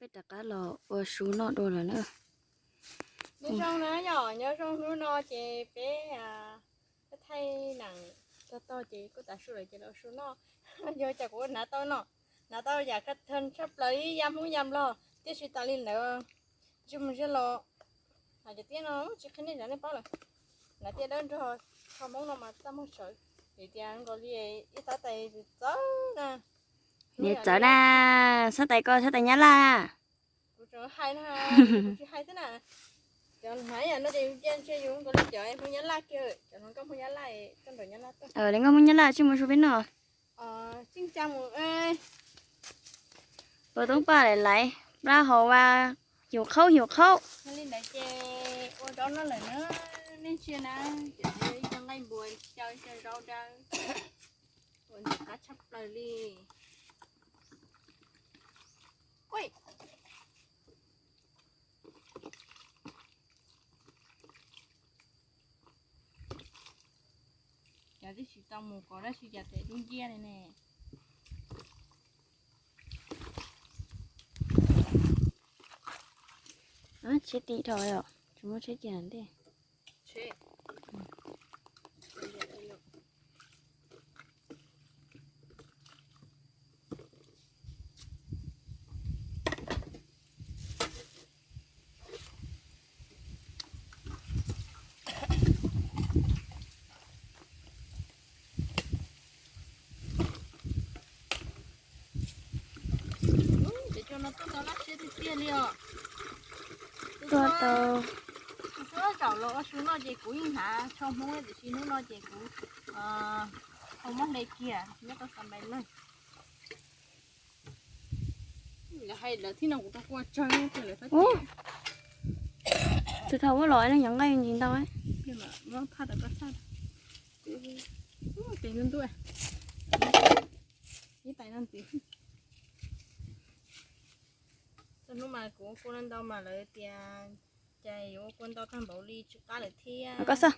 Rov qab los ua su noj dua lawm na. Nyob zoo na yom, nyob zoo hnub no ces peb thaij neem tag tog ces kuj tav su lawm ces los su noj. Yog cas kuv hnav tau no, hnav tau yam kha thee tshaj plaws li ya Hmoob ya Nplog, tiam sis tas li ntawd ntsej muag zaj los hais tias tiag no tsis qhia nej zov nej paub lawm. Hnav tiaj dawb nrog kho Hmoob no mas txaj muag tsawv, vim tias nkaus li ib xab tais txawv na. Niam txawv na, xab tais ko xab tais Nyab Laj. Kuv tseem hais no, kuv tsis hais xwb na. Cov hnav yam no ces yus cia ntshe yus nkaus li cov Hmoob Nyab Laj kiag, cov hluas nkauj Hmoob Nyab Laj, koj nrog Nyab Laj tuaj. Li nkauj Hmoob Nyab Laj tsis mus su peb noj. Tsis mus. Pab toob paj laiv laiv, plab hau va, hiu qhaub hiu qhaub. Li ntawd ces ua zaub noj lawm na, nej ntsia na, cov ib co nqaij npua xyaw ib co zaub dawb, ua ntxim qab tshaj plaws li. Cov twb tsis tau mus kov dab tsi cas tes dub nciab li ne. Tsheb tim dhau, tsis muaj tsheb tim ntej. Cov cua no tuaj tau laj siab tiag tiag li os. Tuaj tau. Tus xub zaum los ua su noj ces kuv yeej hnav tsho Hmoob tiam sis hnub no ces kuv tau mob hle kiag nyob tau xav npais lawg. Lawv hais lawv tib no kuv tau kua tsawg ces lawv txhob tias. Tus dhau ua los no yog nqaij ntsis ntau. Phaj tau koj txhaj. Tes ntuj ntuj. Ib tais no ntxiv. Txog hnub mas kuv ua kua ntau mas lawv tias cas yuav ua kua ntau tag npaum li tsis qab lawm thiab. Koj xwb.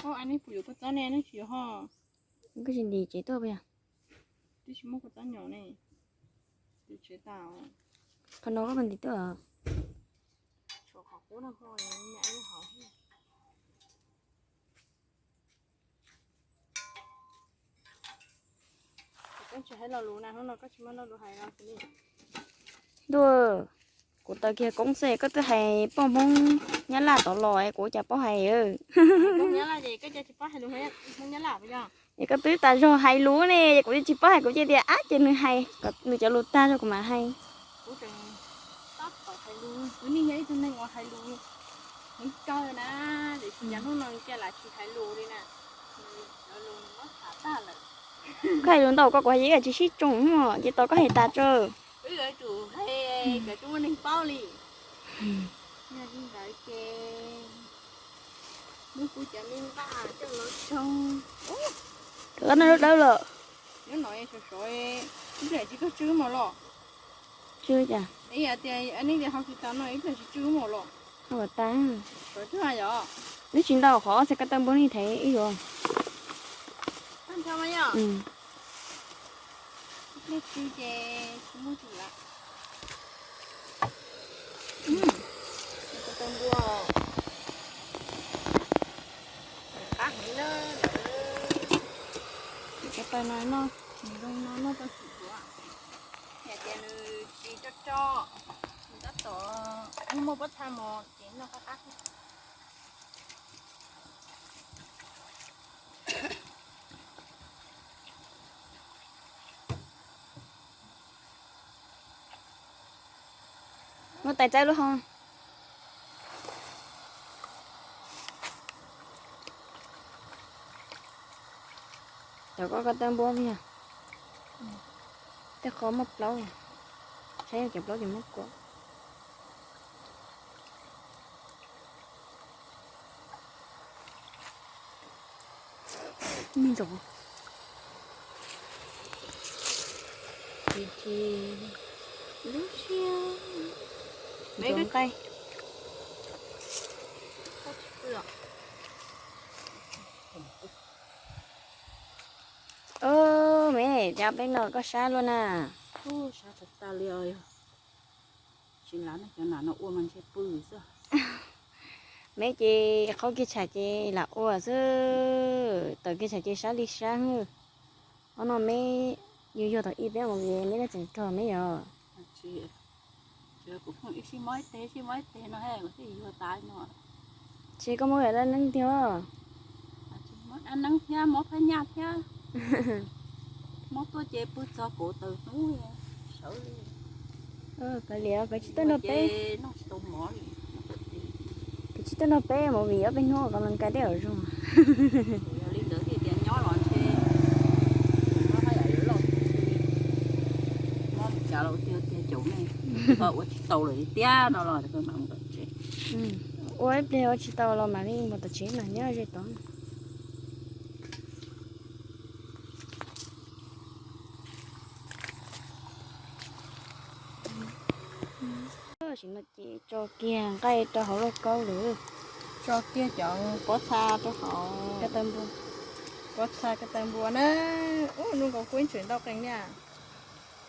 Ub, a, nej puas yuav kua txob ne, nej tsis yuav ho? Koj tsis ntim tsev tuaj puas yog? Twb tsis muaj kua txob nyoos ne. Tus tsev tas. Qhov no koj ntim tuaj. Tshuav qhov qub no ho, nyam ib hauv. Koj tsis hais lo lus na, hnub no koj tsis muaj lo lus hais los xwb li. Ntuj, kuv taw kiag koob xwb koj twb hais poj Hmoob Nyab Laj tod los kuv cas paub hais. Hmoob Nyab Laj ces koj cas tsis paub hais lus Hmoob Nyab Laj puas yog? Es koj twb tas zog hais lus ne, kuv tsis paub hais kuv cia tias ab ces nws hais, nws cov lus tag zog kuv mam hais. Kuv tseem tab tom hais lus, kuv yeej yog ib tug neeg uas hais lus heev kawg na, tiam sis cas hnub no cas lam tsis hais lus li na. Cov lus nws muab tham tag lawm. Koj hais lus ntau koj kuv hais ces ib yam tsis sib tsoom mog, ces tos koj hais tas tso. Wb yuav tsum hais kom tsis muaj neeg paub li. Yog li ntawd ces hnub kuv cov me nqaj coj los tsoo. Koj no dawb lawm. Nyob no sov sov, ib pliag tsis koj tsw mos los. Tsw cas? Ib yam tias nej tias hau tsis tas no ib pliag tsis tsw mos los. Hau tas. Sov tsw yom. Neb tsis ntau qhov xav koj tau npua nej thev ib yuav. Tag nrho mas yom. Ib pliag tsw ces tsis muaj tsw lawm. Koj tau npua qab heev na. Cov taw no noj, nws zoo no noj tau tsis duav. Yam tias nws tsis tso tso, nws tab tom muaj pob txha mos ces noj qab qab. Muab tais txawb lub hau. Cov ko ko taw npua yog tej qho muaj plaub, saib cov plaub ces muab kuam. Me ntxov. Tiv tiv. Lub siab. Nqaij. Ub, me, cas peb no koj sab luaj na. Sab tas tas li os. Tsis lav no, cov nam no ua mas ntshe pw xwb. Me ces qhau kiag tsham ces lam ua xwb, tawm kiag tsham ces sab li sab. Ob no me, yus yog thaum ib peb mus viv me dab tseem rog me yog. Kuv phooj ib sij mob ib teg, sij mob ib teg no, kuv thiaj yuag tas no. Ces koj muab dab neeb tiag. Dab neeb thiab mob phab nyaj thiab. Mob tuaj ces pw txog kaum tawm hnub sawv li. Kav liam, kav tsis tuaj nrog peb, kav tsis tuaj nrog peb mus vim ob peb hnub kom nws kawg dej ua zoo. Yog li ntawd thiaj tias nyob los ntshe mob haj yam yuav loj, mob li cas los tiag tiag caum nej, ua tsis tau lawm tiag no los mam mus tom tsev. Ua ib pliag ua tsis tau los mam li mus tom tsev mas nyob ze tod. Tam sim no ces tso kiag nqaij rau hauv lauj kaub lawm. Tso kiag cov pob txha rau hauv. Pob txha ko taw npua na. Ub, zoo nkaus kuj ib tseem ntau qees na.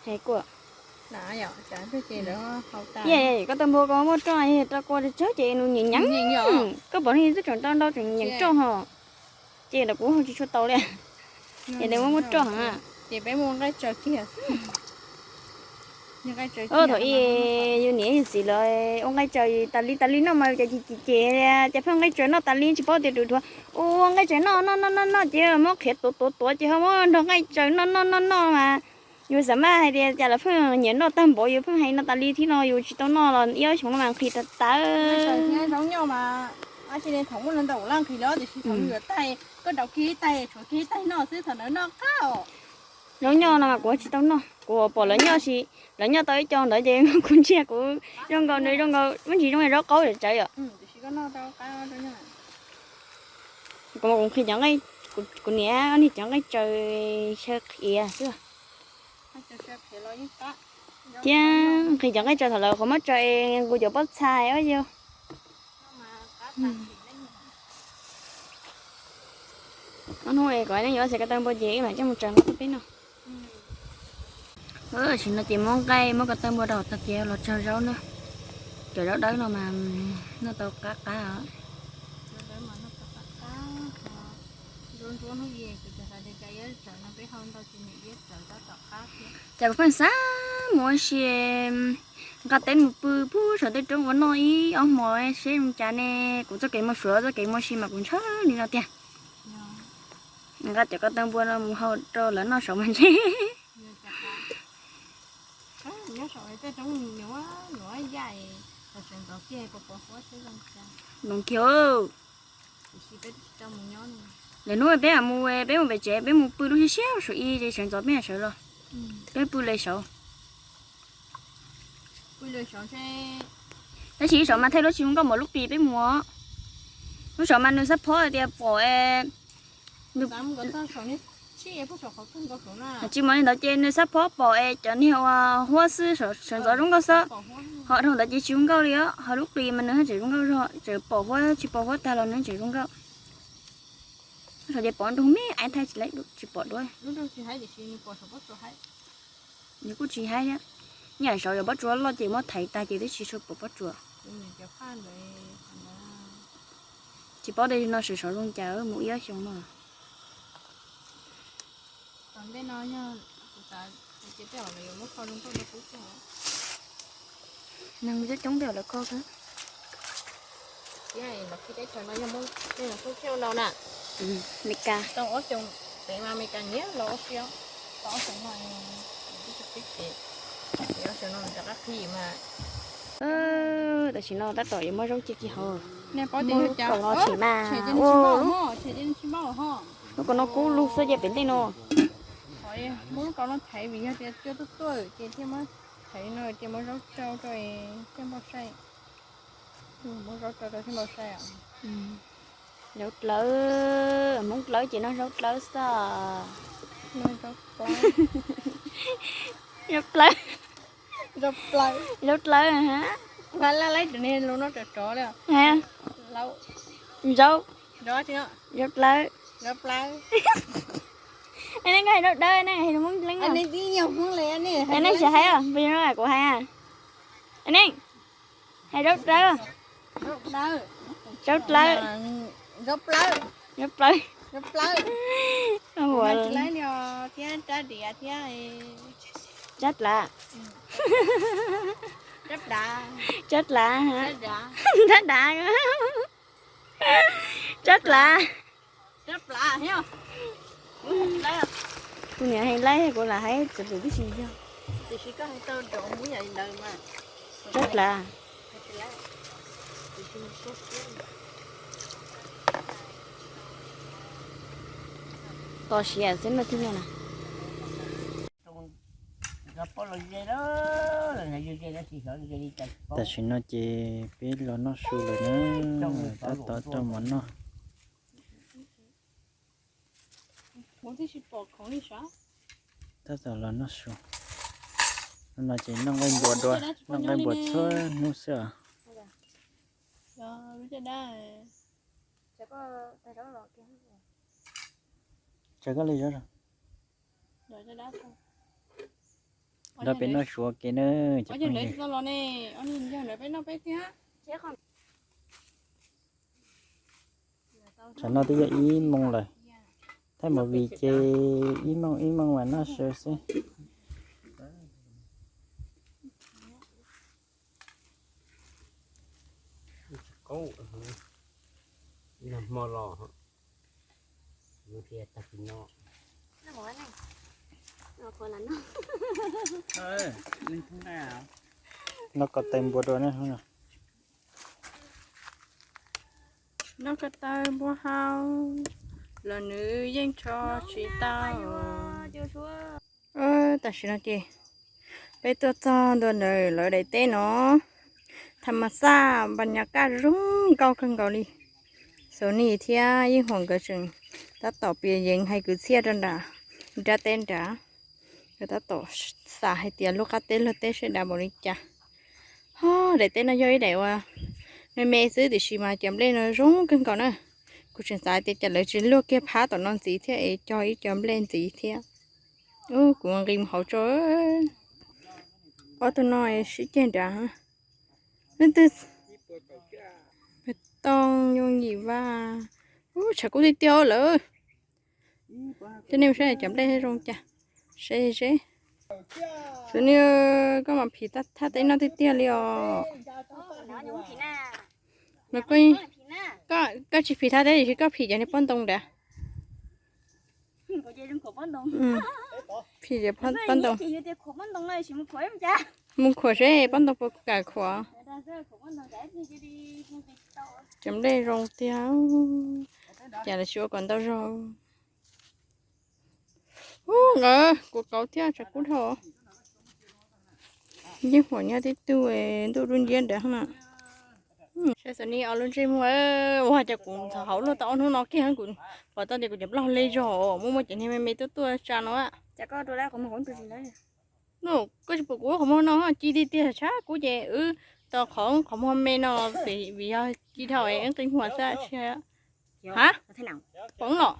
Hais kuj, ko taw npua ko muaj roj rau kua tsawg ces nws nyeem nyeem. Koj pom ne, twb tseem ntau ntau tseem nyeem roj ho. Ces ntawm kuv ho tsis tshua tau li. Ces nws muaj muaj roj heev. Ces peb muaj nqaij tsaws kiag. Thaum ub yus niam yus txiv lawv ua nqaij tsaws tas li tas li noj mas cov ces ces ces pheej nqaij tsaws noj tas li tsis paub tias rus dhuav. Ua nqaij tsaws noj noj noj noj noj ces muab qhiav tuav tuav tuav ces ho muab nrog nqaij tsaws noj noj noj noj mas yus xav maj hais tias cas lawv pheej nyiam noj tag npaum yus pheej hais no tas li thiab no yus tsis tau noj los ib ob xyoos no mas nqhis tas tas. Zaub nyoj mas, thaum muaj ntau laj nqhis los tiam sis thaum yuav taig koj rau kiag ib taig tshuav kiag ib taig noj xwb thaum ntawd noj qab os. Zaub nyoj no mas kuv tsis tau noj, kuv pom lawv nyoj, lawv nyoj tau ib co ntawd ces kuv ntsia kuv zoo nkaus nws zoo nkaus muab ntsis zoo li zaub qaub tsawv yom. Kuv mas kuv nqhis cov nqaij, kuv niam niag cov nqaij tsaws saw qhiav xwb. Thiab nqhis cov nqaij tsaws thaum lawv qhov muab tsaws es nqus cov pob txha os yog. Ob hnub es kom nej yuav xav ko taw npua ces wb mam coj mus tsaws nqa tuaj peb noj. Tam sim no ces muab nqaij muab ko taw npua rau hauv tag ces los tsaws zaub na. Cov zaub dawb no mas noj tau qab qab os. Cas kuv pheej xav mus ua si nqa teb mus pw puag saum tej roob ua noj ib ob hmo seb zoo cas ne. Kuv txoj kev mus suav txoj kev mus ua si mas kuv ntshaw li no tiag. Nqa cov ko taw npua no mus hau rau lawv noj saud mas ntshe. Noo kiag. Lwm hnub peb mam mus, peb mus pem tsev, peb mus pw lub siab siab saum ib ces sawv ntxov peb mam sawv los. Peb pw li saud. Tab sis ib saum mas thaij lub tsis zoo nkauj npaum lub qis peb mus. Lub saum mas nws xab phob tias pom, tsis muaj li ntawd ces nws xab phob pom es cov niag uas huab xwb sawv ntxov zoo nkauj xwb. Ho dhau ntawd ces tsis zoo nkauj li os, ho lub qis mas nws haj tseem zoo nkauj zog, tseem pom huab tsis pom huab tag los nws tseem zoo nkauj. Lub saum ces pom nroog me aiv thaij tsis pom dua. Nws kuj tsis haib thiab. Nyob saud yog pob tsuas loj ces muab thaiv tag ces twb tsis tshua pom pob tsuas. Tsis paub tej no sawv saud zoo cas mus ib ob xyoo no. Neeg coob coob tej lawv kho. Teb chaws no yog Meskas. Tam sim no tab tom yuav muab zaub cia kiag hauv. Muab kaum no tshim mas. Lub kaum no kub lug xwb ces pem ntej no. Muab kaum no thaiv vim yog tias cua tuaj tuaj ces thiaj muab thaiv no ces muab zaub rau rau thiaj npau sai. Muab zaub rau rau thiaj npau sai os. Zaub dlawb, Hmoob dlawb ces noj zaub dlawb xwb. Zaub plawv. Zaub dlawb ha. Zaub, zaub dlawb. Neeg hais zaub dlawb, neeg hais Hmoob Leeb. Neeg tsis hais, kuv hais. Neeg hais zaub dlawb. Zaub dlawb. Zaub plawv. Tsab dlav. Tsab dlav. Tsab dlav. Tsab dlav. Kuv niam hais laib, kuv lam hais txawv txawv tib si yog. Tsab dlav. Tos siav xwb no thiab no na. Tam sim no ces peb los noj su lawm na, tab tom rau mov noj. Tab tom los noj su. Hnub no ces noj nqaij npua dua, noj nqaij npua txhua hnub xwb os. Tsam koj li zaub. Nrog peb noj su ua ke na cov phooj ywg. Tsam no twb yog ib moos lawm, thaij movie ces ib moos ib moos mas noj su xwb. Hmo los noj ko taw npua dua na. Noj ko taw npua hau los nws yeej rho tsis tau. Tam sim no ces peb tuaj txog ntua ntawm lawv daim teb no, tham mas xaj npas nyas kaj zoo nkauj kawg nkaus li. Xaus Nis thiab Yeej Huam nkawd tseem tab tom piav yeev hais kwv txhiaj rau nram nrab teb nrad. Nkawd tab tom xav hais tias lub qab teb luag teb sawv dav npaum li cas. Ho daim teb no yog ib daim uas me me xwb tiam sis mas cov nplej no zoo kawg nkaus na. Kuv tseem xav tias cas lawv tsis luaj kiag phab tom no ntxiv thiab es cog ib co nplej ntxiv thiab. Ub, kuv nqis mus hauv tso. Ob tug no sib ceg nrad. Leej twg? Tooj Yooj Yim Vaj. Ub, tshav kub tiag tiag lawm. Coj nej mus saib cov nplej zoo cas. Seb seb. Xaus Nis, koj mas phim thaj teb no tiag tiag li os. Koj tsis phim thaj teb tiam sis koj phim cov niag pob ntoo nrad. Phim pob ntoo. Mus khuam seb pob ntoo puas kam khuam. Cov nplej zoo tiag. Cas lawv tsis ua kom ntau zog. Ub, nkawd kuv kauv thiab tshav kub dhau. Yeej Huam nyob tib tug ntuj dub nciab nrad na. Saib Xaus Nis ob lub ntsej muag, ua cas kuv ntxhov hauv luaj tau ob hnub no kiag kuv pom tau tias kuv cov nplej hle zog, muaj muaj cov niag me me tuaj tuaj tsa no. Koj tsis pom kuv qhov muag no ci tiag tiag, tshab kub ces wb tau qhov qhov muag me no vim yog ci dhau es qi muag xwb tsis. Ha, poob los.